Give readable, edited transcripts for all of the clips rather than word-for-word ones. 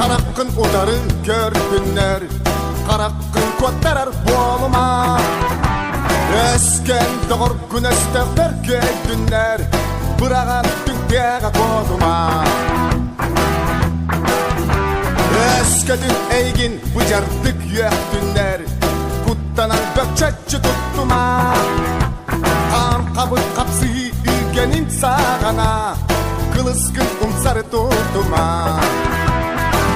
Хараххын утары көрдүннэр, хараххын куоттарар буолума. Өскөн доҕоргун өстөөхтөр көйдүннэр, быраҕан түҥтээҕэ куотума. Өскөтүн эйигин быдьардык үөхтүннэр, куттанан бөкчөччү туттума. Хаан хабыр хапсыһыы үүгэнин саҕана, кылыскын умсары тутума.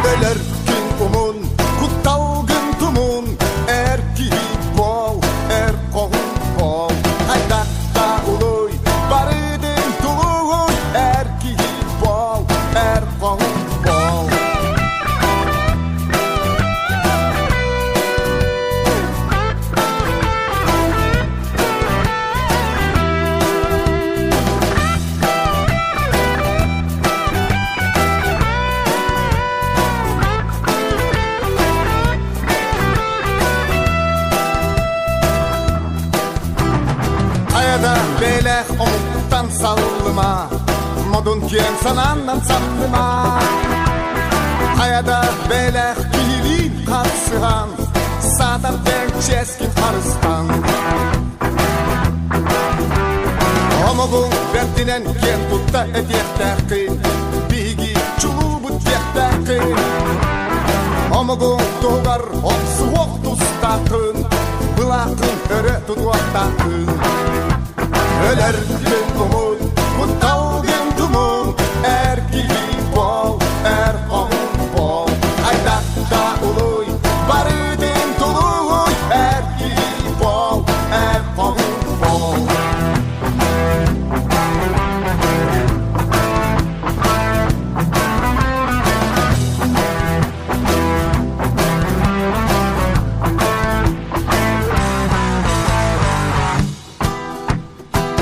Өлөр күн умун, кутталгын тумун, эр киһи буол, эр хоһун буол. Хайдах да улуй, барытын тулуй, эр киһи буол, эр хоһун буол. Хайада бэлэх омуктан саллыма, модун киэн санааннан санныма. Хайада бэлэх киһилиин харсыһан, саатар дэҥ чиэскин харыстан. Омугуҥ бэрдинэн киэн тутта этиэхтээххин, биһиги чулуубут диэхтээххин. Омугуҥ туһугар охсуһуох тустааххын, былааххын өрө тутуохтааххын. Өлөргүн умун, кутталгын тумун, эр киһи буол, эр хоһун буол. Хайдах да улуй, барытын тулуй, эр киһи буол, эр хоһун буол.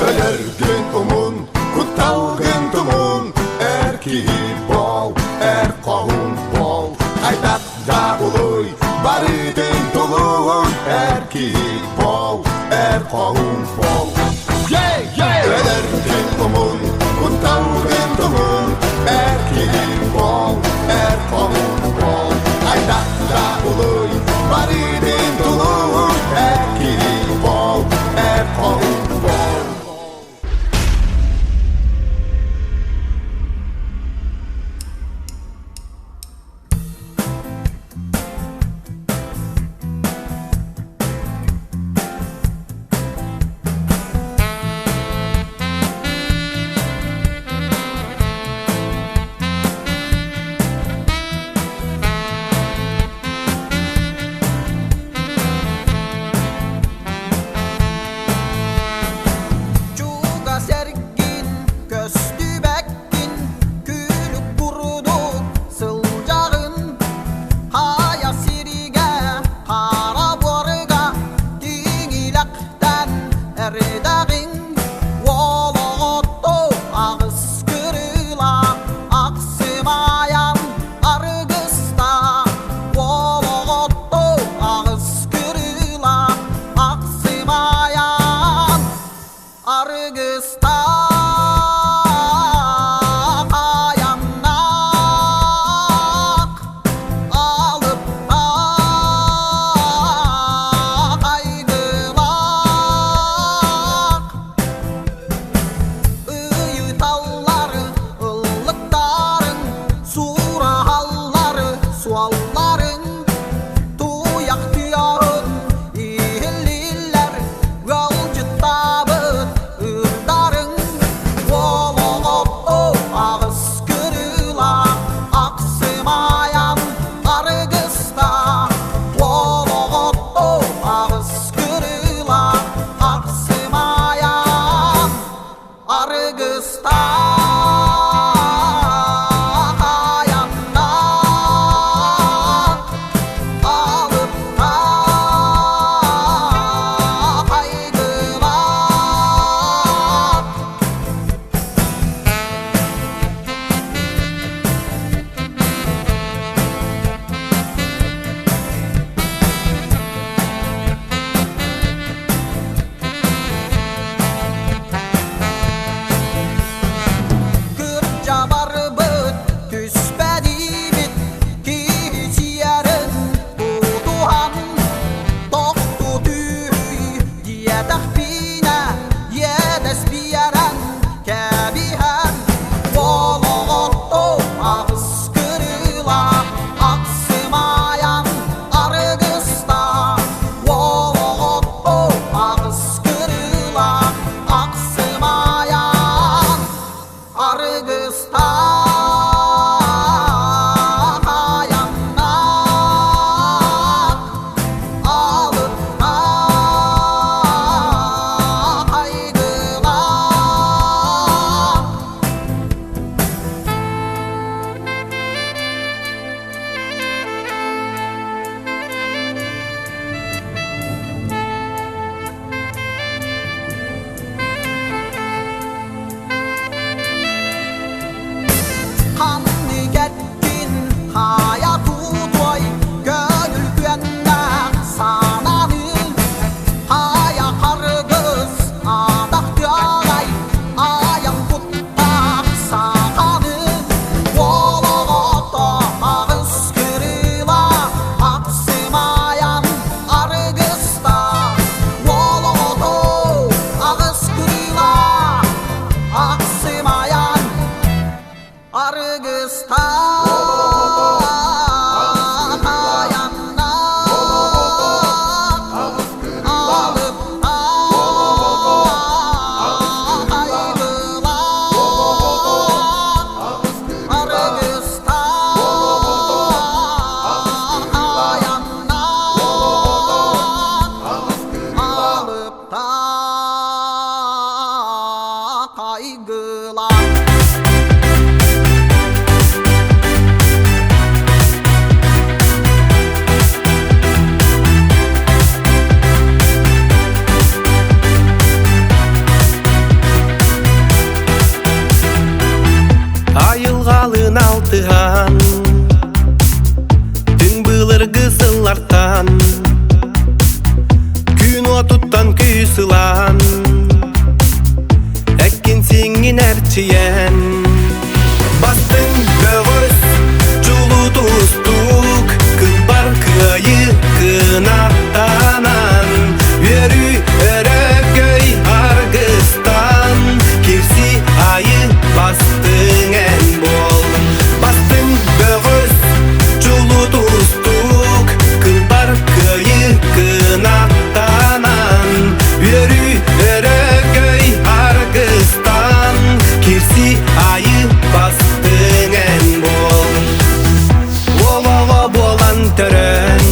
Өлөргүн умун, кутталгын тумун, эр киһи буол, эр хоһун буол. Хайдах да улуй, барытын тулуй, эр киһи буол, эр хоһун буол. Өлөргүн умун, кутталгын тумун, эр киһи буол, эр хоһун буол. Хайдах да улуй, барытын тулуй, эр киһи буол, эр хоһун буол. Аргыстаах айаннаах алыптаах айгылаах. Ханныгеттин хайа тутой көңүл күөннээх сананын хайа харгыс атах тыалай айан куттаах саханын олоҕото аҕыс кырыла ахсымайан аргыста олоҕото аҕыс кырыла ахсымайан Аргыстаах айаннаах алыптаах айгылаах Аргыстаах айаннаах алыптаах айгылаах. Айылҕалыын алтыһан, түҥ былыргы сыллартан Күн уотуттан күүс ылан, эккин-сиҥҥин эрчийэн Бастыҥ бөҕөс, чулуу тустуук, кылбар кыайыы кынаттанан, үөрүү өрөгөй аргыстан, кирси айы бастыҥ эн буол. Бастыҥ бөҕөс, чулуу тустуук, кылбар кыайыы кынаттанан, үөрүү өрөгөй аргыстан, кирси айы бастыҥ эн буол. Уолоҕо буолан төрөөн,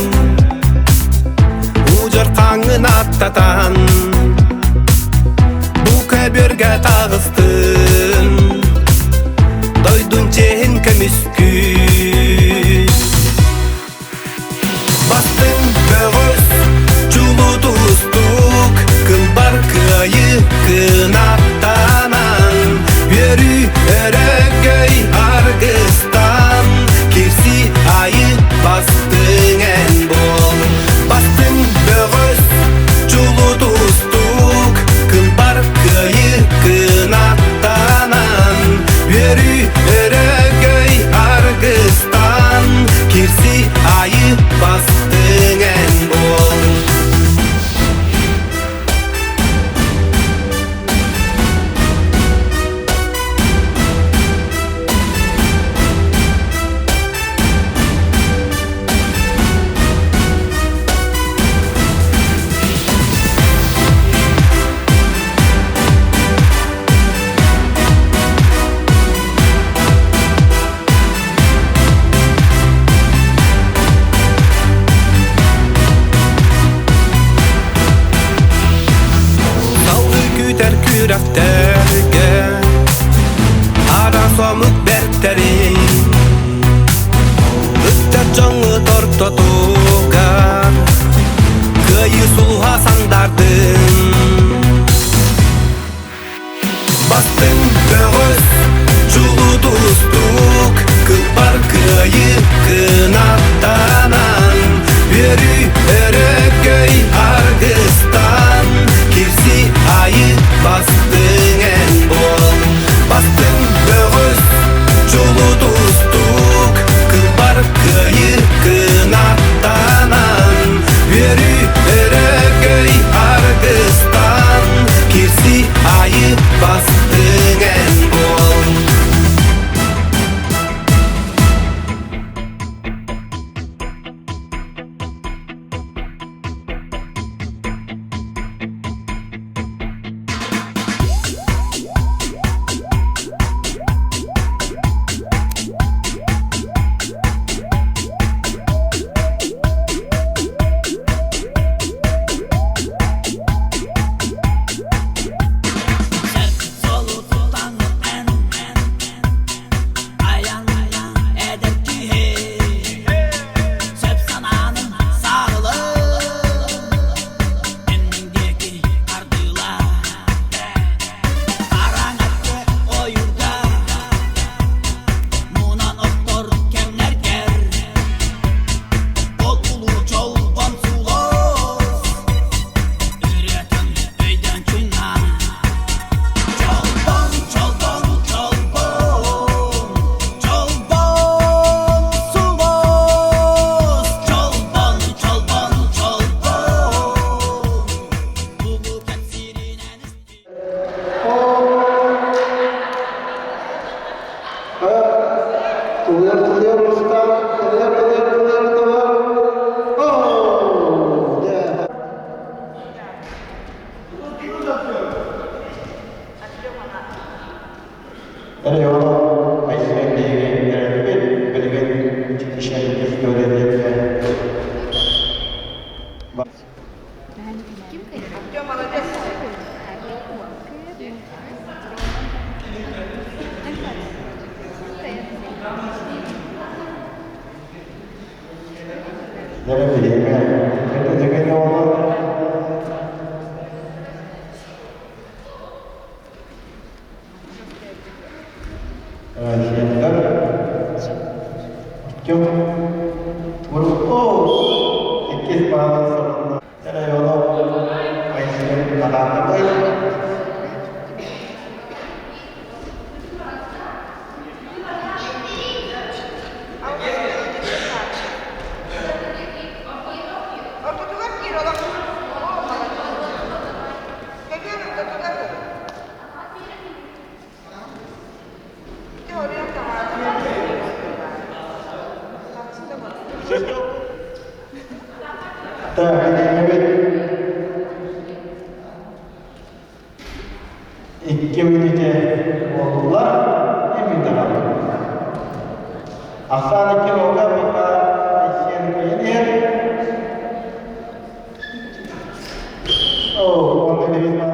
удьар хаҥын аттатан, бу көбүөргэ таҕыстын, дойдун чиэһин көмүскүү. Бастыҥ бөҕөс, чулуу тустуук, кылбар кыайыы кынаттанан, үөрүү өрөгөй аргыстан, кирси айы бастыҥ эн буол. Бастыҥ бөҕөс, чулуу тустуук, кылбар кыайыы кынаттанан, үөрүү өрөгөй аргыстан, кирси айы бастыҥ эн буол. Салгыы күүтэр күрэхтэргэ араас омук бэртэрин ыччат дьоҥҥут ортотугар кыайыы сулуһа сандардын. Бастыҥ бөҕөс, чулуу тустуук, кылбар кыайыы кынаттанан, үөрүү өрөгөй аргыстан, кирси айы бастыҥ эн буол. Бастыҥ бөҕөс, чулуу тустуук, кылбар кыайыы кынаттанан, үөрүү өрөгөй Тулуйар, тулуйар, Рустам, тулуйар, тулуйар, тулуйар, тулуйар. Оо, дьэ. Эрэ Айсен биһиги эрэлбит билигин ишенники история диэн Билиҥҥэ Сиэннэр Артем О, иккис баалы сабынна. Районо Айсен Адаатабай. Ортотугар киир олох. Көбүөр ортотугар Так, Икки мүнүүтэ буоллулар, мүнүүтэ хаалла. Ахсаан икки уолга пока Айсен кыайан иһэр. О, он телевизор.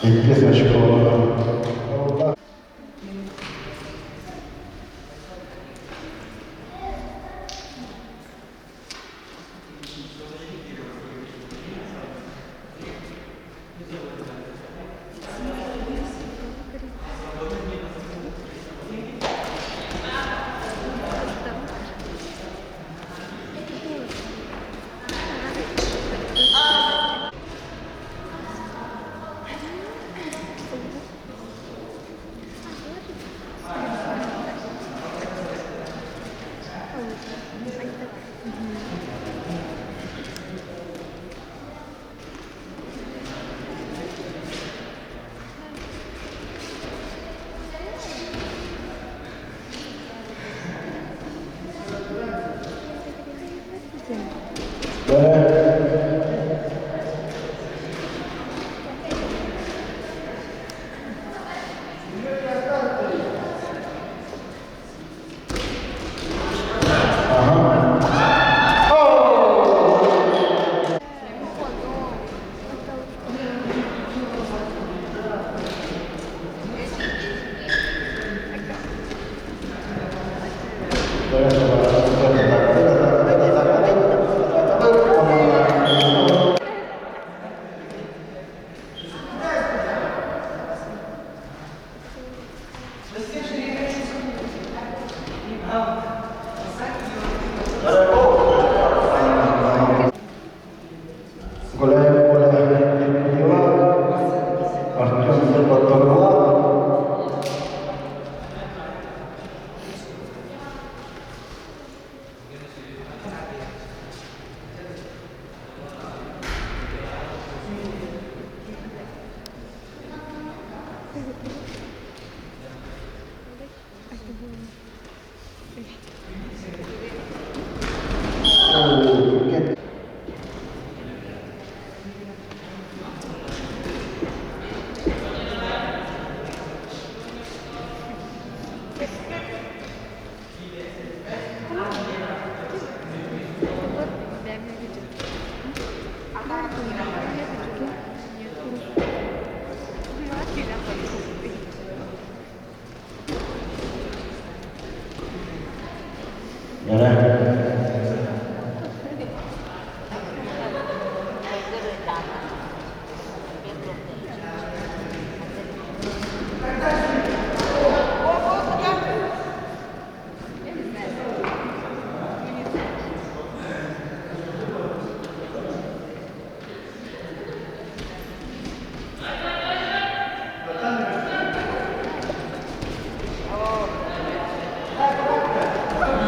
Иккис очко. Гуляем поле Ермилова, Артем Сорбатова.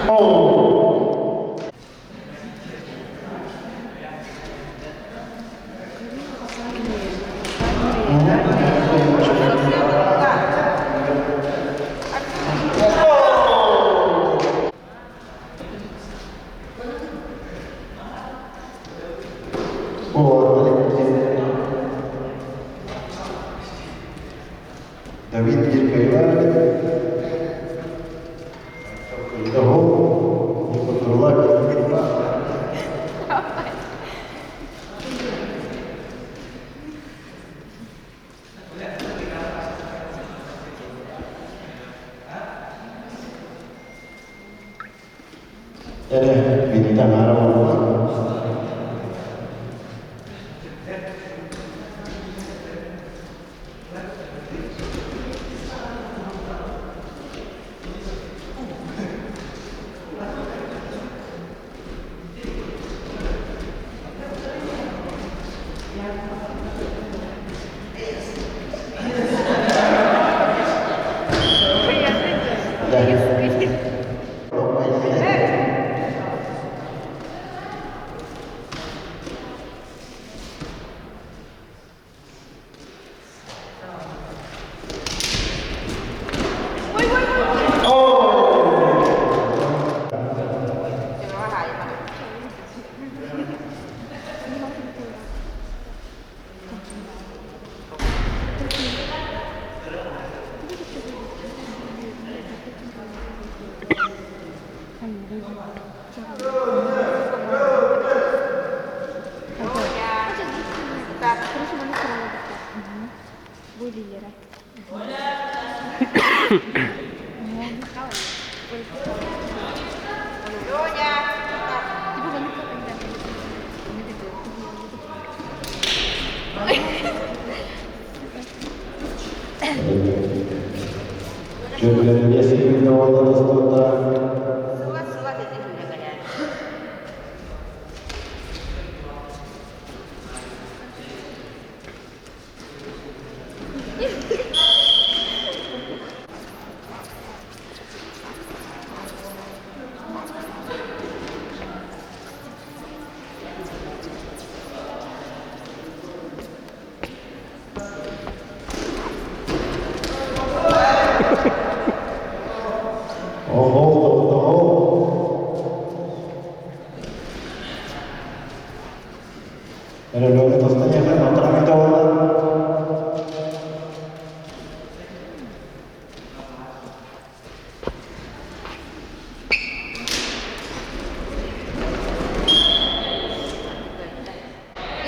Oh! Давид Эрэ бүттэ аҥаара буолла.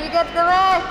Игорь, давай!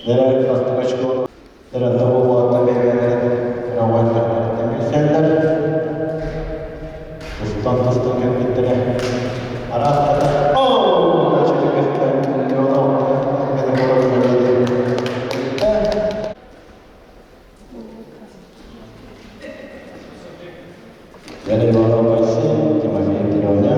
Дьэ, бастакы очко Дьэ, буолуота бэйэлэрин кроваттарыттан билсэллэр. Тустан-тустан кэлбиттэрэ. Араастата оо Дьэ, Иванов Василий, Тимофей Леня.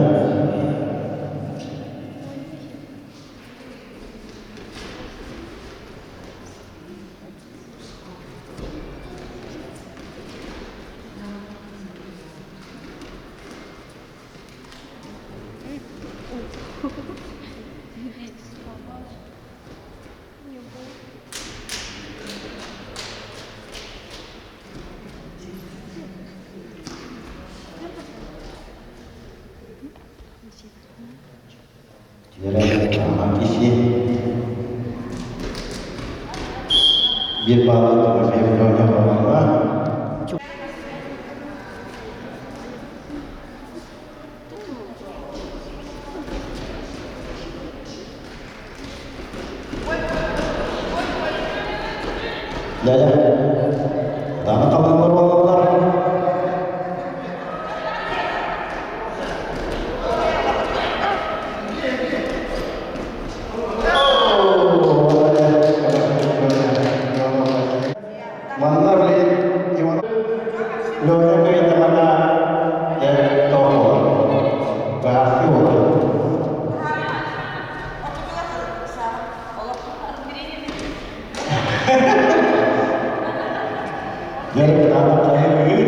Киһи биир баалы Тимофеев Леня ылла. Дядя, дааны қалыңдар балалар. Манна билин Иван Леня кыйдаҕына дьэ тоҕо буолар? Быһаарсыы буолар. Дьэ, кытаанах хайа үһү?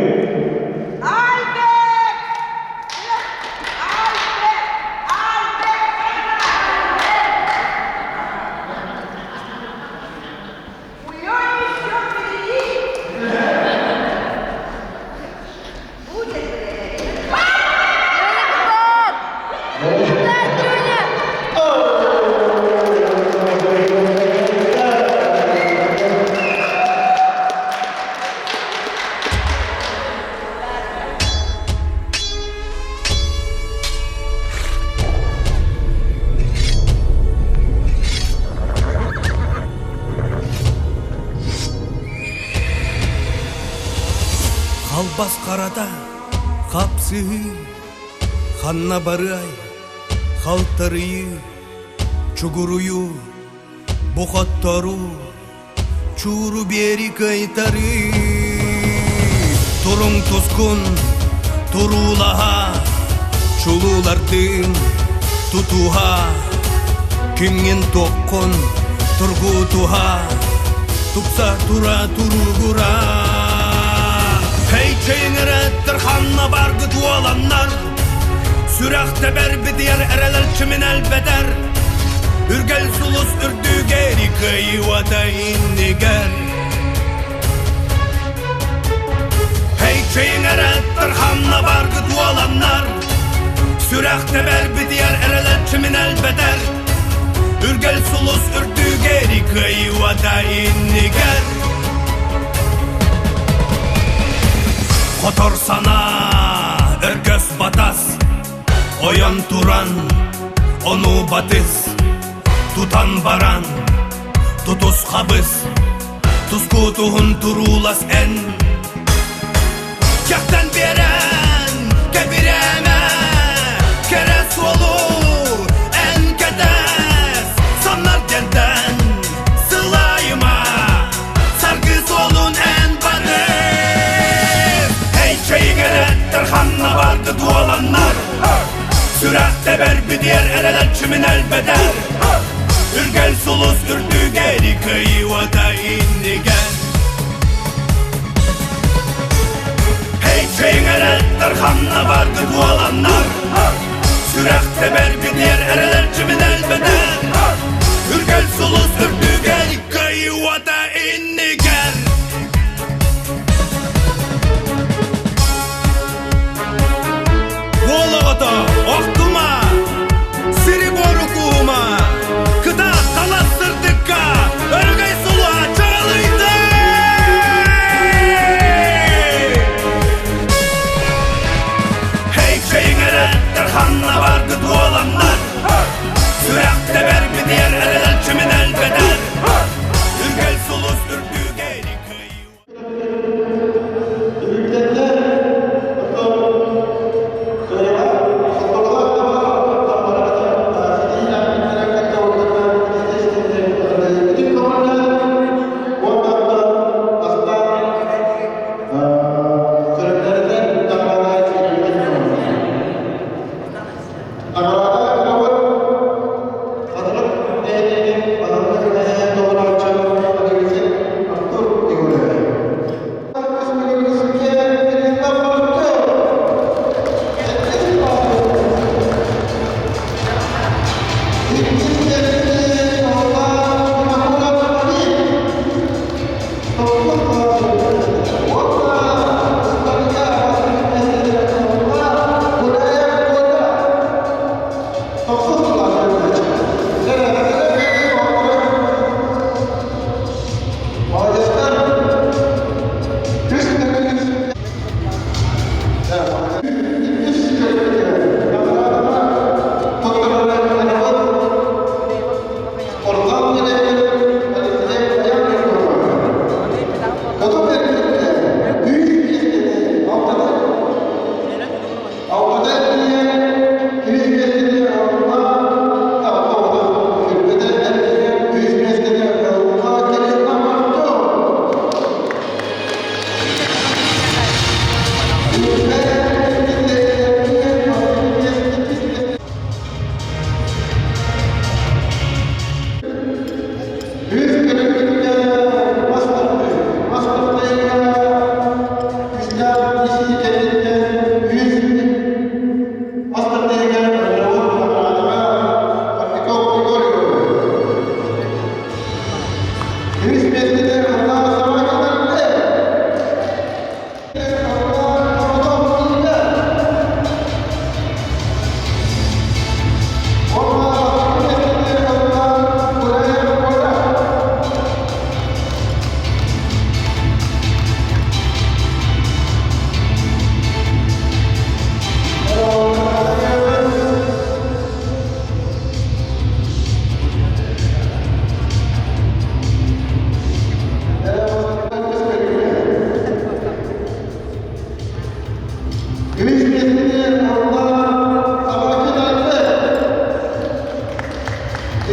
Халбас харата, хапсыһыы, ханна барыай, халтарыйыы, чугуруйуу, бу хотторуу, чууру биэри кыайтарыы. Туруҥ тускун, туруулаһа, чулуулардыын тутуһа, кимҥин туоххун тургутуһа, тупса тура туругура. Хей чэйиҥэрэттэр ханна баргыт уоланнар, сүрэх тэбэр битийэр эрэлэр чимин элбэтэр, үргэл сулус үрдүгэр кыайыыта иннигэр. Хей чэйиҥэрэттэр ханна баргыт уоланнар, сүрэх тэбэр битийэр эрэлэр чимин элбэтэр, үргэл сулус үрдүгэр кыайыыта иннигэр. Хотор санаа, өргөс батас, ойон туран, ону батыс, тутан баран, тутус хабыс, тускутуһун туруулас эн. Кэхтэн биэрэн, кэбирээмэ, кэрэ суолу эн кэтэс, саннар дьэнтэн сылайыма, саргы суолун эн барыс. Эй, чэйиҥэрэттэр ханна барды дуоланнар, сүрэх тэбэр битиэр эрэлэр чимин элбэтэр, үргэл сулус үрдүгэр кыайыыта иннигэр. Эй, чэйиҥэрэттэр ханна барды дуоланнар, сүрэх тэбэр битиэр эрэлэр чимин элбэтэр, үргэл сулус үрдүгэр кыайыыта иннигэр. Уол оҕото, охтума, сири-буору куума.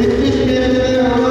Иккис миэстэни.